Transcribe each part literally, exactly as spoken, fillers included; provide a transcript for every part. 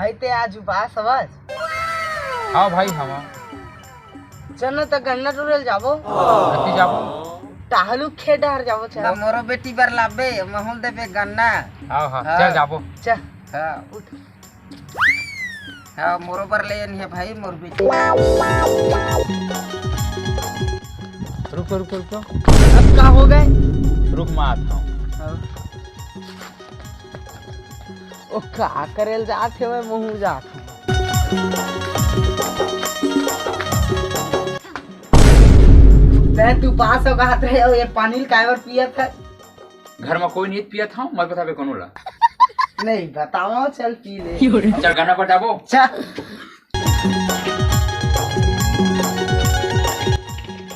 भाई, ते आज उपास हवस? हाँ भाई, हवं। चल न, त गन्ना टोरे ल जाबो। कति जाबो? टाहलू खेत डहर जाबो, चल। ना, मोरो बेटी बर लाबे, महूँ ल देबे गन्ना। हाँ, हाँ, हाँ। चल जाबो। चल। हाँ। उठ। हाँ, मोरो बर ले आनी हे भाई, मोर बेटी। रुको, रुको, रुको। अब का हो गे? रुक, मैं आता हूँ। हाँ। ओ, का करे ल जात हे, मैं महूँ जात हूँ। तैं तू पास हो कहत रहे हो, ये पानी ल काय बर पियत हे? घर में कोई नहीं पियत हूँ, मत बताबे कोनो ला। नहीं बताओ, चल पी ले। चल, गन्ना पर जाबो। चल।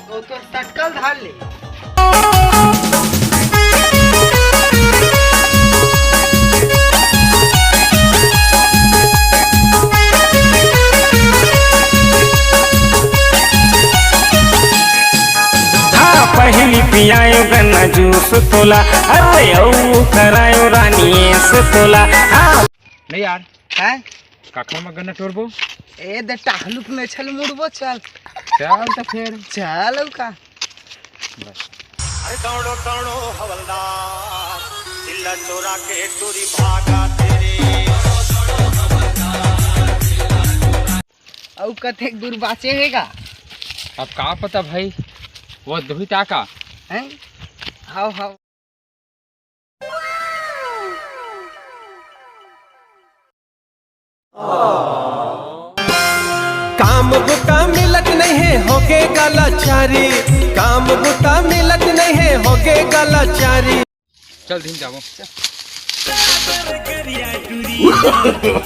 ओ तो सटकल धार ले। हाँ, पहिली पियायो गन्ना जूस तोला, अरे अऊ करायो रानी ऐस तोला। हाँ। नहीं यार। हैं? काखर म गन्ना टोरबो? ए दे टाहलुक में छल मुड़बो, चल। चल त फेर। चल अऊ का। बस। अरे दौड़ो, दौड़ो हवलदार, चिल्ला चोरा के टूरी भागा तेरे। अऊ कतेक दूर बाचे हे गा? अब का पता भाई, वो दोही टाका। हैं? हाव, हाव। काम बुता मिलत नहीं है, होगे गलाचारी। काम बुता मिलत नहीं है, होगे गलाचारी। चल दिन जाबो।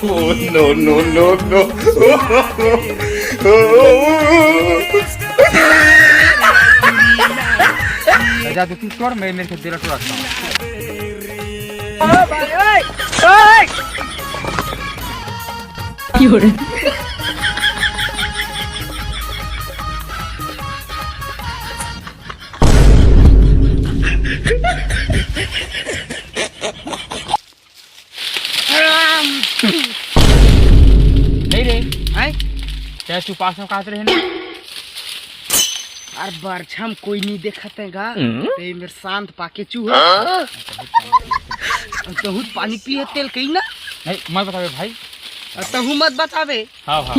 Oh, no, no, no, no। जा दो तीन तोड़, मैं मेरे खेत दिला टोरा रखता हूँ। नहीं रे। हैं? तें तू पास में काहत रहे ना? अरे बरछा म कोई नहीं देखत हे गा। हम्म? ते मेर शांत पाके चूहा। हाँ? अउ तहूँ पानी पिए तेल कही ना। नहीं, मत बताबे भाई। अउ तहूँ मत बताबे। हाँ, हाँ।